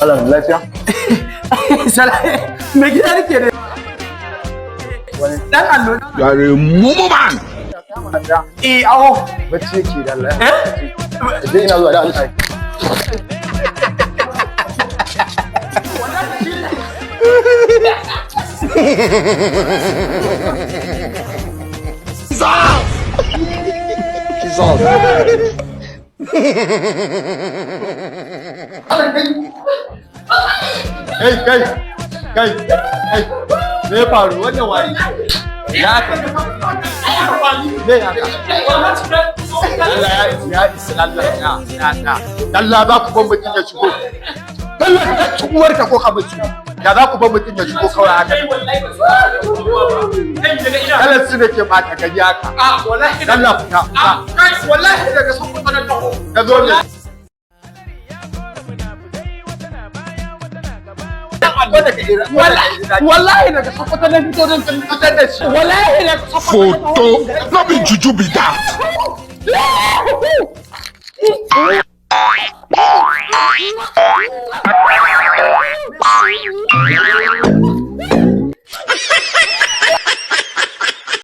Allah lafiya. Mai gida nake ne. Dan allo. You are a mumu man. Eh, aho. Bacci yake da Allah. Eh? Idan ina zuwa da Allah. Kai kai kai kai, me ya faru? Wannan waye ya ka me ya ka? Allah ya isa, ya isa. Allah ya ya ya Allah, za ku ban mutum ya shigo. Allah ka ci uwarka ko ka mutu. Ya za ku ban mutum ya shigo kawai haka? Allah su ne ke bata gari haka. Allah fita fita. Wallahi daga Sokoto na taho. Ka zo ne. Wallahi daga Sokoto na fito don fitar da shi. Wallahi daga Sokoto na taho. Photo. No be juju be that.